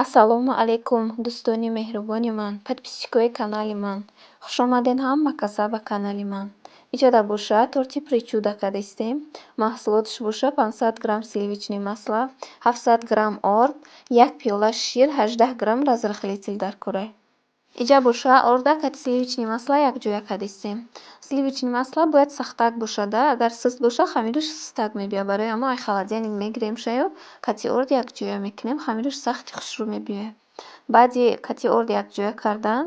Ассалому алайкум, дӯстони меҳрубони ман, подписчикои канали ман. Хушомадед ҳама каса ба канали ман. Иҷода боша торти причуда кардистем. Маҳсулоташ боша 500 грамм сливочное масло, 700 грамм орд, як пиёла шир, 18 грамм разрыхлитель даркорай. Иҷа боша орда кати сливочное масло якҷоя кардистем. Сливочное масло бояд сахтак бошада, агар суст боша, хамираш сустак мебиёяд. Барои ҳамон ай холодильник мегиремшаю, кати орд якҷоя мекунем, хамираш сахти хушрӯ мебиёяд. Баъди кати орд якҷоя кардан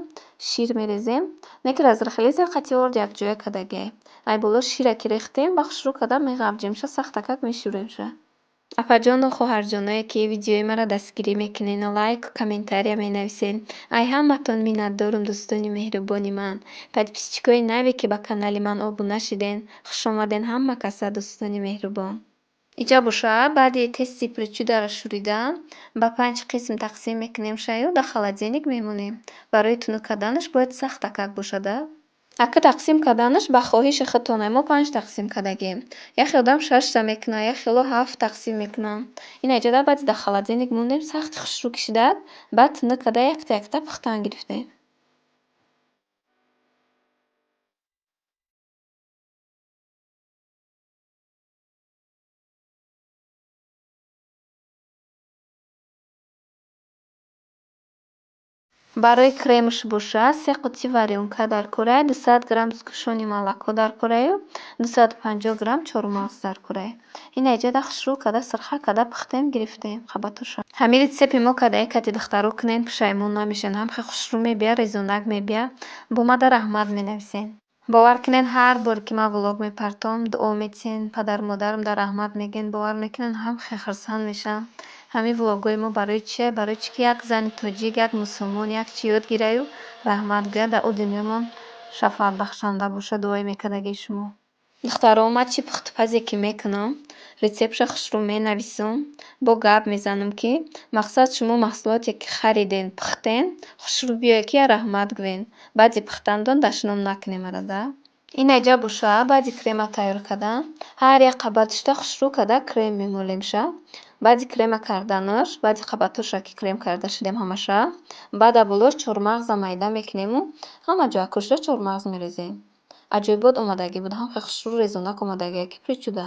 шир мерезем. Не ки разрыхлитель кати орд якҷоя кардагиай. Ай боло шира ки рехтем, ба хушрӯ карда меғавҷемша, сахтакак мешӯремша. Апаҷону хоҳарҷоное, ки видеои маро дастгирӣ мекунен, лайку комментария менависен. Ай ҳаматон миннатдорум, дӯстони меҳрубони ман. Подписчикои наве, ки ба канали ман обуна шиден, хушомаден ҳама каса, дӯстони меҳрубон. Иҷа боша баъди тести причударо шӯридан ба панҷ қисм тақсим мекунем шаю, дар холодильник мемонем. Барои тунук карданаш бояд сахтакак бошада. Ака, тақсим карданаш ба хоҳиши худтон. Мо панҷ тақсим кардагем. Як хел одам шашта мекунад, як хело ҳафт тақсим мекунанд. Ина иҷода баъди дар холодильник мондем, сахти хушрӯ кишидад, баъд тунук карда якта якта пухтан гирифтем. Барои кремаш боша се қутти варёнка даркорай, 200 грамм сгущённое молоко даркораю, 250 грамм чормағз даркорай. Ина иҷода хушрӯ карда, сирха карда пухтем, гирифтем қабатоша. Ҳамин рецепти мо кардае, кати духтаро кунен, пушаймон намешавен. Ҳам хел хушрӯ мебиёяд, резонак мебиёяд. Бо мада раҳмат менависен. Бовар кунед, ҳар боре ки ман влог мепартом, дуо метиҳен, падару модарам дар раҳмат мегӯен, бовар мекунед, ҳам хел хурсанд мешавам. Ҳамин влогҳои мо барои чие? Барои чӣ ки як зани тоҷик, як мусулмон як чӣ ёд гираю раҳмат гӯяд, дар ӯ дунёмон шафоатбахшанда бошад дуои мекардагии шумо. Духтаро, ман чӣ пухтупазе ки мекунам, рецептша хушрӯ менависам, бо гап мезанам, ки мақсад шумо маҳсулоте ки хариден, пухтен, хушрӯ биёед, ки я раҳмат гӯен. Баъди пухтанатон дашном накунед мара да. Ина иҷа боша баъди крема тайёр кардан ҳар як қабаташда хушрӯ карда крем мемолемша. Баъди крема карданаш, баъди қабатҳоша ки крем карда шудем ҳамаша, баъд дар болош чормағза майда мекунему, ҳама ҷоякошда чормағз мерезем. Аҷоибот омадагӣ буд, ҳам хел хушрӯ резонак омадагие, ки причуда.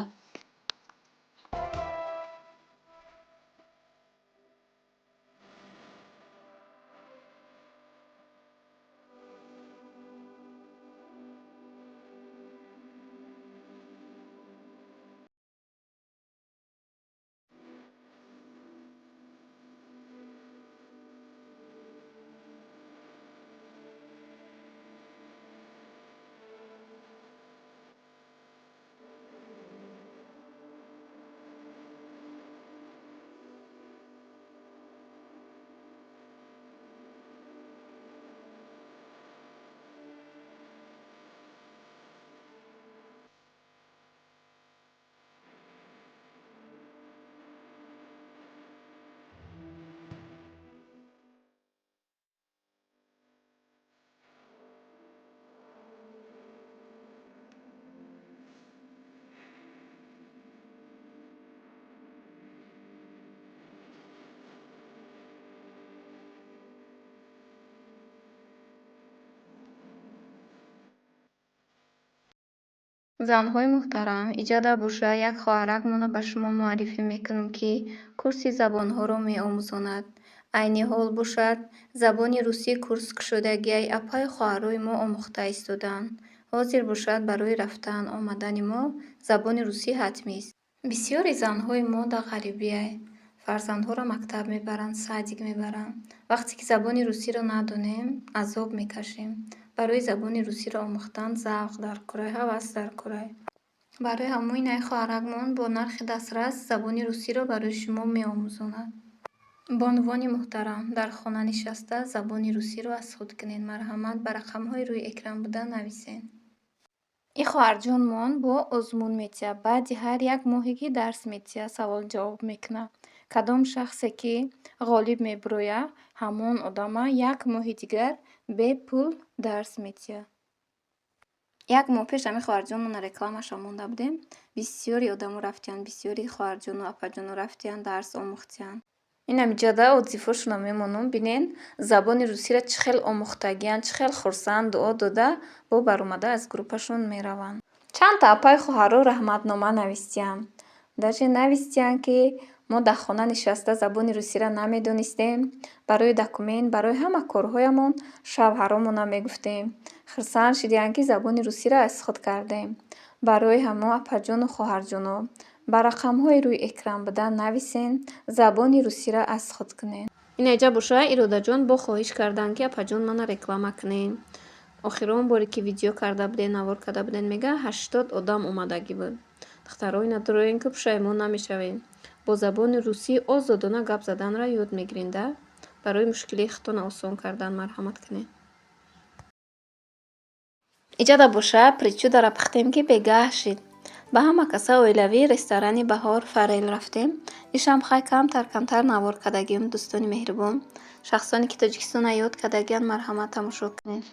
Занҳои муҳтарам, иҷода боша як хоҳаракмонро ба шумо муаррифӣ мекунам, ки курси забонҳоро меомӯзонад. Айни ҳол бошад забони русӣ курс кушодагиай, апаю хоҳарои мо омӯхта истодаанд. Ҳозир бошад барои рафтан омадани мо забони русӣ ҳатмист. Бисёри занҳои мо дар ғарибиай. Фарзандҳоро мактаб мебаранд, садик мебаранд. Вақте ки забони русиро надонем, азоб мекашем. Барои забони русиро омӯхтан завқ даркорай, ҳавас даркорай. Барои ҳамон инаи хоҳаракмон бо нархи дастрас забони русиро барои шумо меомӯзонад. Бонувони муҳтарам, дар хона нишаста забони русиро аз худ кунед. Марҳамат, ба рақамҳои рӯи экран буда нависед. Ин хоҳарҷонмон бо озмун метиҳад. Баъди ҳар як моҳе ки дарс метиҳад, савол-ҷавоб мекунад. Кадом шахсе ки ғолиб мебирояд, ҳамон одама як моҳи дигар бепул дарс метиҳад. Як моҳ пеш ҳамин хоҳарҷонмонро рекламаша монда будем. Бисёри одамо рафтиянд, бисёри хоҳарҷону апаҷоно рафтиянд, дарс омӯхтиянд. Инам иҷода отзывҳошонро мемонам. Бинен, забони русиро чӣ хел омӯхтагиянд, чӣ хел хурсанд, дуо дода, бо баромада аз группашон мераванд. Чандта апаю хоҳарҳо раҳматнома навистиянд. Даже навистиянд, ки мо дар хона нишаста забони русиро намедонистем, барои документ, барои ҳама корҳоямон шавҳаромона мегуфтем. Хурсанд шидиянд, ки забони русиро аз худ кардем. Барои ҳамо, апаҷону хоҳарҷоно, ба рақамҳои рӯи экран буда нависен, забони русиро аз худ кунед. Инаҷа боша, Иродаҷон бо хоҳиш карданд, ки апаҷон, мана реклама кунед. Охирон боре, ки видео карда будем, навор карда будем, мега, 80 одам омадагӣ буд. Духтаро, ина дуроен, ки пушаймон намешавед. Бо забони русӣ озодона гап заданро ёд мегиред, да? Барои мушкилии худтонро осон кардан марҳамат кунед. Иҷода боша, причударо пухтем, ки бегаҳ шид. Ба ҳама каса оилавӣ ресторани «Баҳор», форель рафтем. Ишам хай камтар камтар навор кардагием, дӯстони меҳрубон. Шахсоне, ки Тоҷикистонро ёд кардагиянд, марҳамат, тамошо кунед.